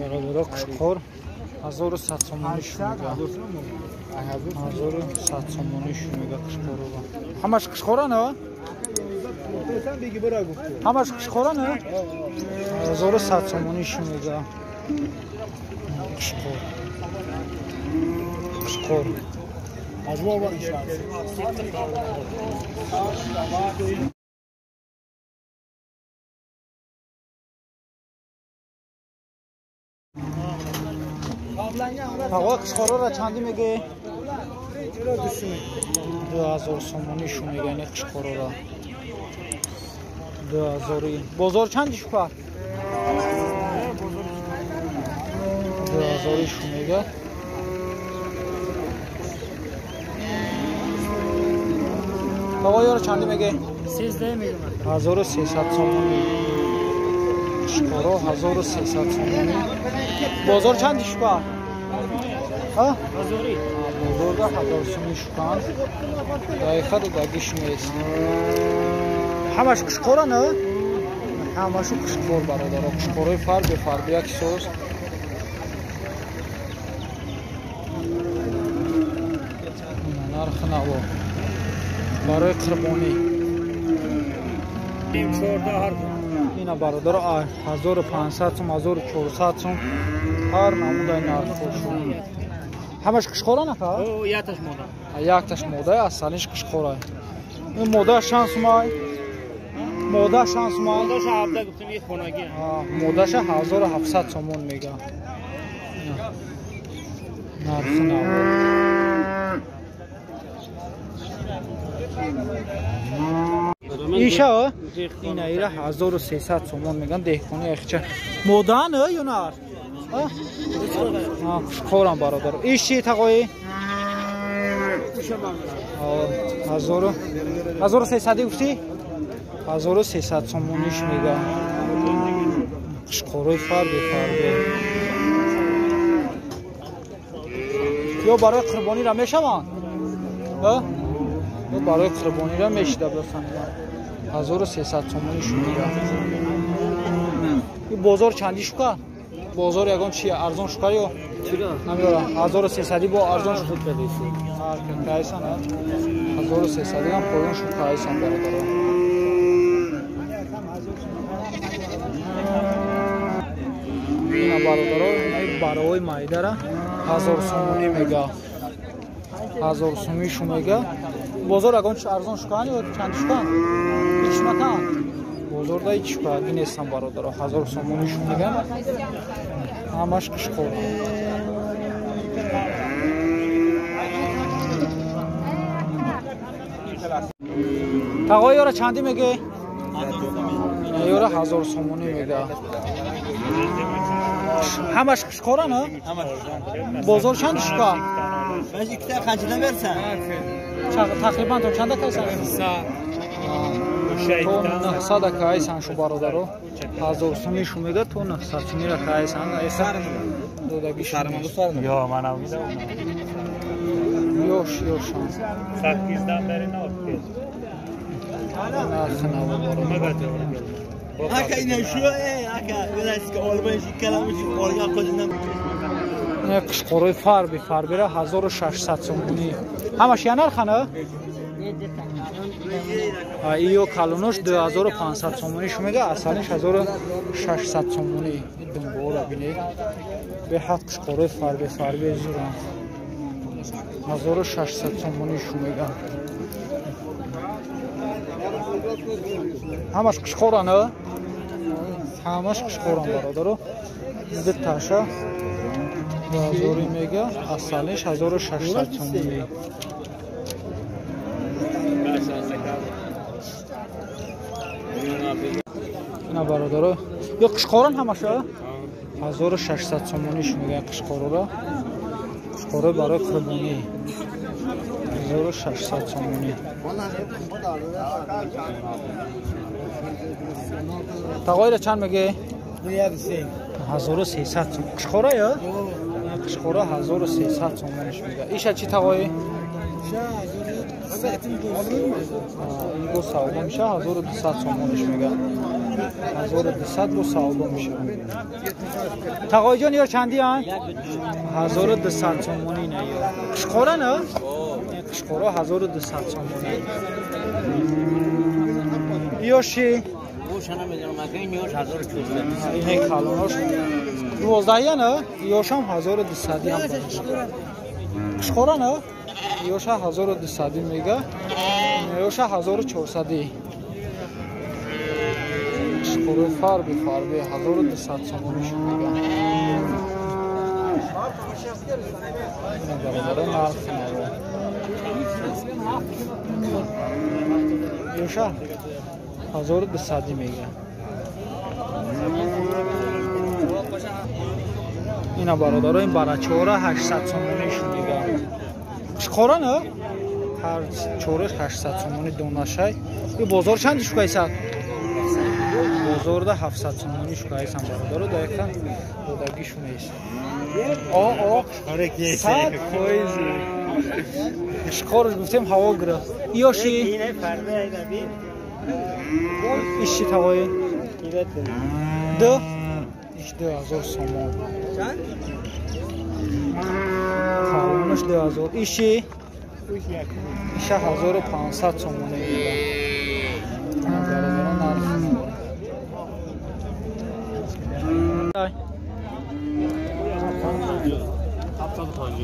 Бародаро қушқор 1100 сомонӣ шумега. 1100 сомонӣ шумега қушқорова. Ҳамаш қушқора на? Ҳамаш қушқора на? 1100 сомонӣ шумега. Қушқор. Қушқор. Тағои қушқорора чандӣ мегӯӣ? 2000 сомонӣ шу мега ини қушқорора. 2000. Бозор чанди шупа? 2000 шу мега. Тағои ёро чандӣ мегӯӣ? 13 мегӯям. 1300 сомонӣ. Қушқоро 1300 сомонӣ. Бозор чанди шупа? Бозорда 1000 сомонӣ шуканд. Дақиқа додагиш нест. Ҳамаш қушқора на? Ҳамашу қушқор бародаро. Қушқорои фарбе фарбе як соз. Нархи наво барои қурбонӣ. Ина бародаро 1500 сом, 1400 сом ҳар намудаи нархҳо шуд. Ҳамаш қушқора нака? Якташ мода. Якташ мода, асалиш қушқора. Ин мода чанд сумай? Мода чанд сумай? Модаша 17 гуфтем, ин хонагӣ. Модаша 1700 сомон мега. Нархи наво. Иша? Ина ира 1300 сомон меган деҳқони яхча. Мода на ё нар? Қушқорам бародар. Иш чи тағои? 1300 гуфтӣ? 1300 сомониш мега. Қушқорои фарбе фарбе. Ё барои қурбонира мешаванд? Ё барои қурбонира мешида бифаҳмам. 1300 сомониш мега. Ин бозор чандӣ шука? Бозор ягон чи арзон шукар ё? Намедонам. 1300 бо арзон шуд. Кайсан, 1300 ҳам поён шуд кайсан бародаро. Ина бародаро, ин барои майдара 1000 сомонӣ мега. 1000 сомонӣ шу мега. Бозор ягон чи арзон шукан ё чанд шукан? Ҳеч макан. Бозорда ҳеч шукаги нестам бародаро. 1000 сомонӣ шу мега. Ҳамаш қушқор. Тағои ёра чандӣ мегӯӣ? Ёра 1000 сомонӣ мега. Ҳамаш қушқора на? Бозор чанд шука? Қанчадан берсан? Тақрибан то чанда кайсан? То 900 кайсан шу бародаро. 1000 сомонӣ шу мега то 900 сомонӣ кайсан. Додагиш. Ё манам мидам. Ёш ёшан. 8-дан бери набуд. Нархи наво бародаро. Ака ина шу, ака, биласizki olmay ikkalamiz olgan qo'zidan. Ина қушқорои фарби фарбира 1600 сомонӣ. Ҳамаш я нархана? Иё калонош 2500 сомонӣ шу мега, асалиш 1600 сомонӣ. Ин думбора бинед. Беҳад қушқорои фарби фарби зуран. 1600 сомонӣ шу мега. Ҳамаш қушқора на? Ҳамаш қушқоран бародаро. Диташа 2000 мега, асалиш 1600 сомонӣ. Ина бародаро, ё қушқоран ҳамаша? 1600 сомонӣ шу мега қушқорора. Қушқоро барои қурбонӣ. 1600 сомонӣ. Тағоира чанд мегӯӣ? 1300 сом. Қушқора ё? Қушқора 1300 сомониш мега. Иша чи тағои? Ин бо савдо меша 1200 сомониш мега. 1200 бо савдо мешавад. Тағоиҷон ё чанди ан? 1200 сомонӣ ина ё. Қишқора на? Қишқора 1200 сомонӣ. Ёши? Ин калонош 12 на? Ёшам 1200 ҳам. Қишқора на? Ёша 1200 мега. Ёша 1400. Қишқора фарби фарби 1200 сомонӣ шуд мега. Ина бародаро нарх наво. Ёша 1200 мега. Ина бародаро ин барачора 800 сомонӣ шуд мега. Қишқора на? Ҳар чораш 800 сомонӣ донашай. И бозор чанд шукайсад? Бозорда 700 сомонӣ шукайсан бародаро, дақиқа додагишу нест. О, 100%. Қишқораш гуфтем ҳаво гирифт. Ёши? Иши тавои? Ду? Иш 2000 сомон. Калонаш 2000. Иши? Иша 1500 сомонӣ мега. Бародаро нарх.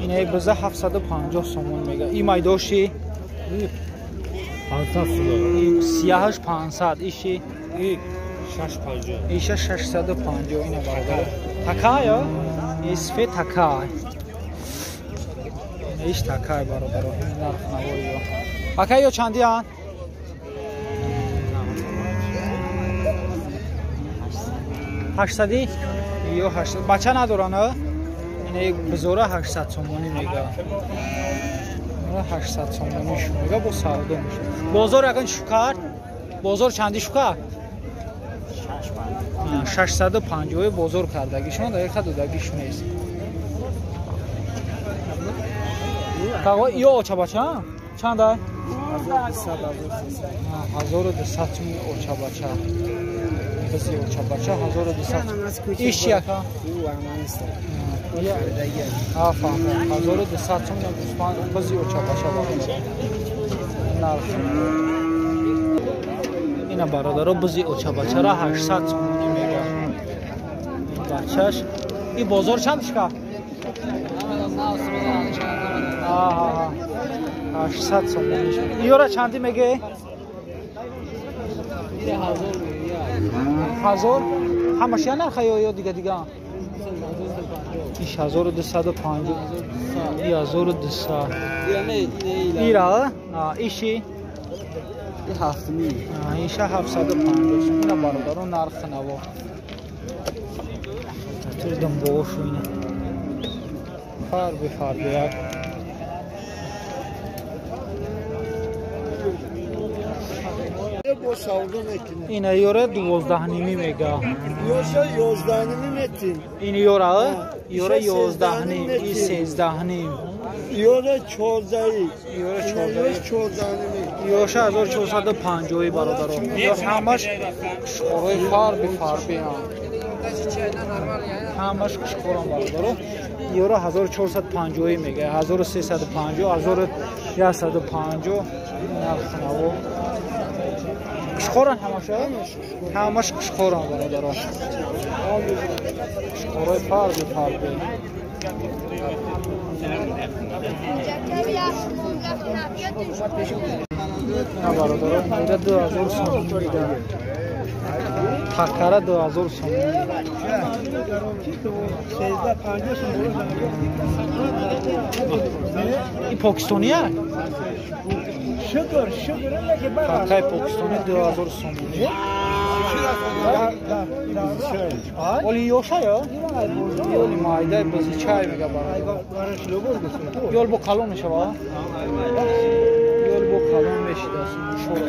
Инаи биза 750 сомон мега. И майдоши? 500 сомон. Сияҳаш 500, иши? И 650. Иша 650 ина бародаро. Така ё? И сфет така. Иш такай бародаро, нарх навои ё. Ака ё чанди ан? 800 ё 800. Бача надоран, а? Ина бизора 800 сомонӣ мега. 800 сомонӣ шу мега бо савдо мешавад. Бозор ягон шукар? Бозор чанди шукар? 650 бозор кардагишон, дақиқа додагиш нест. Тағо ё очабача? Чанда? 1200 сомон очабача. Бизи очабача 1200. Иш чи ака? Фаҳмам. 1200 сомон гӯсфанд бизи очабача бародар. Нарх. Ина бародаро бизи очабачара 800 сомонӣ мега. Бачаш. И бозор чанд шка? 800 сомонӣ. Иёра чанди меге? 1000. Ҳамаш я нарха ё дига дига? Иш 1250. И 1200. Ира? Иши? Иша 750. Ина бародаро нарх наво. Татур думбошу ина. Фарби фарби як. Ина ёра 12.5 мега. Ёша 11.5 метин. Ин ёра? Ёра 11.5, и 13.5. Ёра 14. Ёра 14. 14.5. Ёша 1450 бародаро. Ё ҳамаш қишқорои фарби фарби ҳам. Ҳамаш қишқорам бародаро. Ёра 1450 мега, 1350, 1150 нарх наво. Қишқоран ҳамаша? Ҳамаш қишқоран бародаро. Қишқорои фарби фарби. На бародаро, инда 2000 сомонӣ мега. Такара 2000 сомонӣ. И покистония? Такаи покистони 2000 сомонӣ. Оли ёша ё? Ёли майдаи бизичай мега бародар. Ёл бо калон мешава? Ёл бо калон мешидаст. Шора.